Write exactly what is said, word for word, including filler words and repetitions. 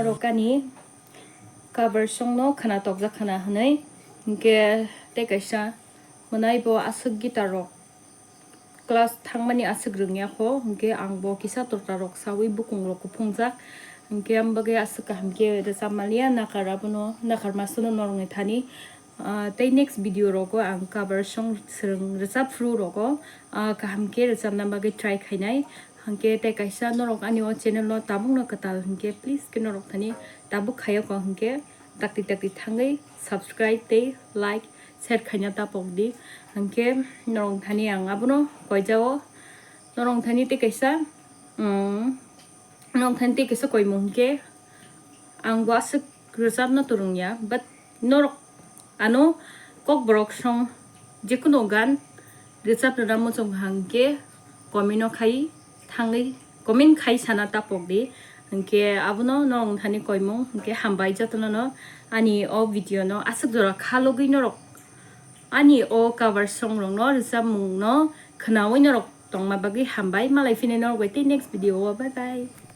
Rokani cover song no khana tokjak khana hwnwi, hinkhe tei kaisa mwnai bo aswk guitar rok class thangmani aswk rwngya kho, hinkhe ang bo kisa torta rok sawi bukung rok kuphungjak, hinkhe ang bagwi aswk kaham khe rwchap maliya, nakar abono nakar masano norokni thani. Ah, tei next video rogo ang cover song swrwng rwchap phuru rogo, ah, kaham khe rwchapna bagwi try khainai. Hinkhe tei kaisa norok ani o channel no tabukno kwtal hinkhe please khe norok thani tabuk khayo kho hinkhe takti takti thangwi subscribe tei like share khaina tapok di. Hinkhe norok thani ang abono koijao, norok thani tei kaisa, um, norok thani tei kaisa koimung hinkhe ang bo aswk rwchapna turungya, but norok ano kokborok song jekunu gan rwchap rwna muchung hangkhe comment o khai thangwi comment khai sana tapok di. Hinkhe abono norok thani koimung hinkhe hambai jotono no ani o video no aswk jora khalogwi norok ani o cover song rok no rwchapmung no khwnawi norok tongma bagwi hambai. Malai phine norok bai tei next video o, bye bye.